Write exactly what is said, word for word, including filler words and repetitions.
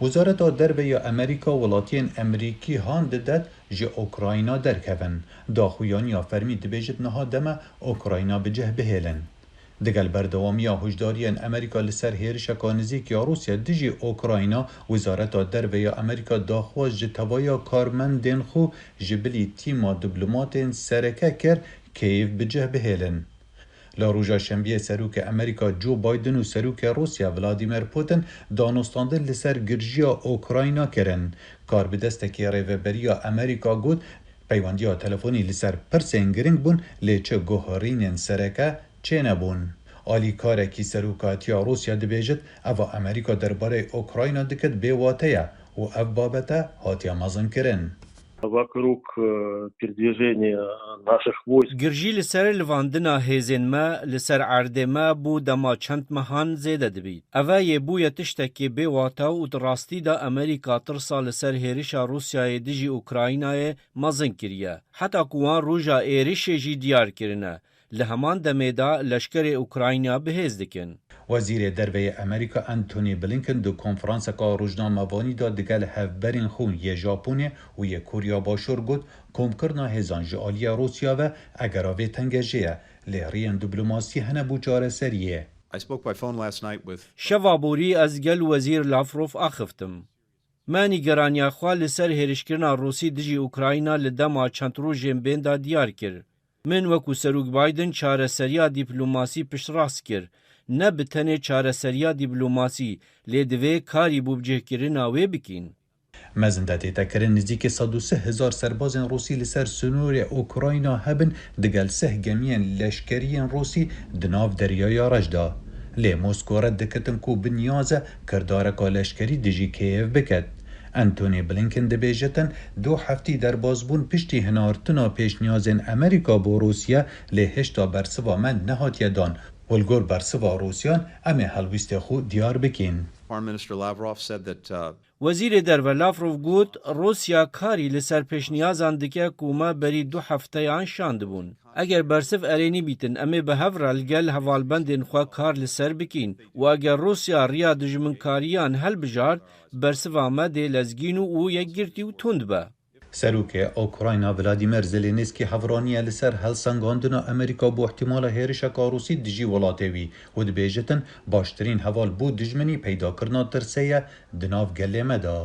Wezareta Derve ya Amerîka welatiyên Amerîkî han didet ji Ukrayna derkevin. Daxuyaniya fermî dibêjit niha deme Ukrayna bi cih bihêlin. Digel berdewamiya hişdariyên Amerîka li ser hêrişeka nizîk ya Rûsya dijî Ukrayna, Wezareta Derve ya Amerîka daxwaz ji tevaya karmendên xwe ji bilî tîma diplomatên sereke kir, Keyîv bi cih bihêlin. Li roja Şembiyê Serokê Amerîka Joe Biden û Serokê Rûsya Vladimir Putin danûstandin li ser girjiya Ukrayna kirin. Karbidestekî Rêveberiya Amerîka got, peywendiya telefonî li ser pirsên giring bûn, lê çi guherînên sereke çênebûn. Alîkarekî serokatiya Rûsya dibêjit, eva Amerîka derbarê Ukrayna dikit bêwate ye û ev babete hatiye mezinkirin. Вокруг э, передвижения наших войск. Girjî li ser livandina hêzên me li ser erdê me bû dema çend mehan zêde dibî. Eve yê bûye tiştekî bêwate û di rastî de Amerîka tirsa li ser hêrişa Rûsyayê dijî Ukraynayê mezin kiriye. Heta ku wan roja êrişê jî diyar kirine. Li heman demê de leşkerê Ukrayna bihêz dikin. Wezîrê Derve yê Amerîka Antony Blinken di konferanseka rojnamevanî de digel hevberên xwe yê Japonê û yê Korya Başûr got, komkirina hêzan ji aliyê Rûsya ve egera vê tengejê ye, lê riyên diplomasî hene bo çareseriyê. I spoke by phone last night with Şeva borî ez gel Wezîr Lavrov axiftim. Me nîgeraniya xwe li ser hêrişkirina Rûsî dijî Ukrayna li dema çend rojên bên de diyar kir. Min wekû Serok Biden çareseriya dîplomasî piştrast kir. Ne bi tenê çareseriya dîplomasî, lê divê karî bo bicihkirina wê bikin. Mezin de tête kirin nizîkî sed û sî hezar serbazên Rûsî li ser sînorê Ukrayna hebin, digel sih gemiyên leşkerî yên Rûsî di nav Deryaya Reş de. Lê Moskow red dikitin ku bi niyaz e kirdareka leşkerî dijî Kiyevê biket. Antony Blinken dibêjitin, du heftî derbas bûn piştî hinartina pêşniyazên Amerîka bo Rûsya, lê hêşta bersiva me nehatiye dan û li gor bersiva Rûsyan em ê helwîstê xwe diyar bikin. Foreign Minister Lavrov said that uh, Wezîrê Derve Lavrov got, Rûsya karî li ser pêşniyazan dike ku me berî du hefteyan şandibûn. Eger bersiv erênî bîtin, em ê bi hev re li gel hevalbendên xwe kar li ser bikin û eger Rûsya riya dijminkariyan helbijart, bersiva me dê lezgîn û û yekgirtî û tund be. Serokê Ukrayna Vladimir Zelensky hevraniye li ser helsengandina Amerîka bo ihtimala hêrişeka Rûsî dijî welatê wî û dibêjitin, baştirîn heval bo dijminî peydakirina tirsê ye di nav gelê me de.